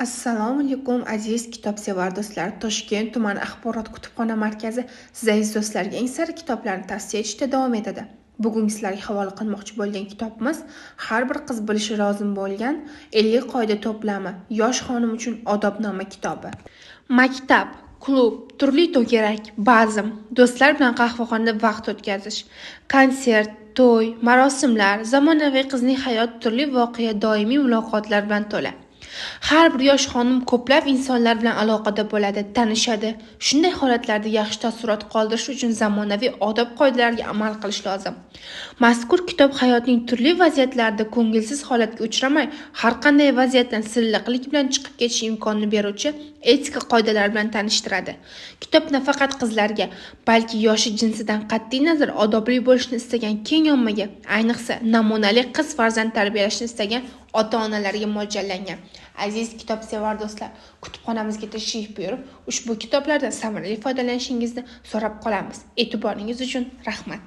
Assalomu alaykum, aziz kitobsevar do'stlar. Toshkent tuman axborot kutubxona markazi siz aziz do'stlarga eng sara kitoblarni tavsiya etishda davom etadi. Bugun sizlarga havola qilmoqchi bo'lgan kitobimiz har bir qiz bilishi lozim bo'lgan 50 qoida to'plami, yosh xonim uchun odobnoma kitobi. Maktab, klub, turli to'garak, bazm, do'stlar bilan qahvaxonada vaqt o'tkazish, konsert, to'y, marosimlar, zamonaviy qizning hayoti turli voqea, doimiy muloqotlar bilan to'la. Har bir yosh xonim ko'plab insonlar bilan aloqada bo'ladi, tanishadi. Shunday holatlarda yaxshi taassurot qoldirish uchun zamonaviy odob qoidalariga amal qilish lozim. Mazkur kitob hayotning turli vaziyatlarida ko'ngilsiz holatga uchramay, har qanday vaziyatdan silliqlik bilan chiqib ketish imkonini beruvchi etika qoidalari bilan tanishtiradi. Kitob nafaqat qizlarga, balki yoshi jinsidan qat'iy nazar odobli bo'lishni istagan keng ommaga, ayniqsa namunali qiz farzand tarbiyalashni istagan ota-onalarga mo'ljallangan. Aziz kitobsevar do'stlar, kutubxonamizga tashrif buyurib, ushbu kitoblardan samarali foydalanishingizni so'rab qolamiz. E'tiboringiz uchun rahmat.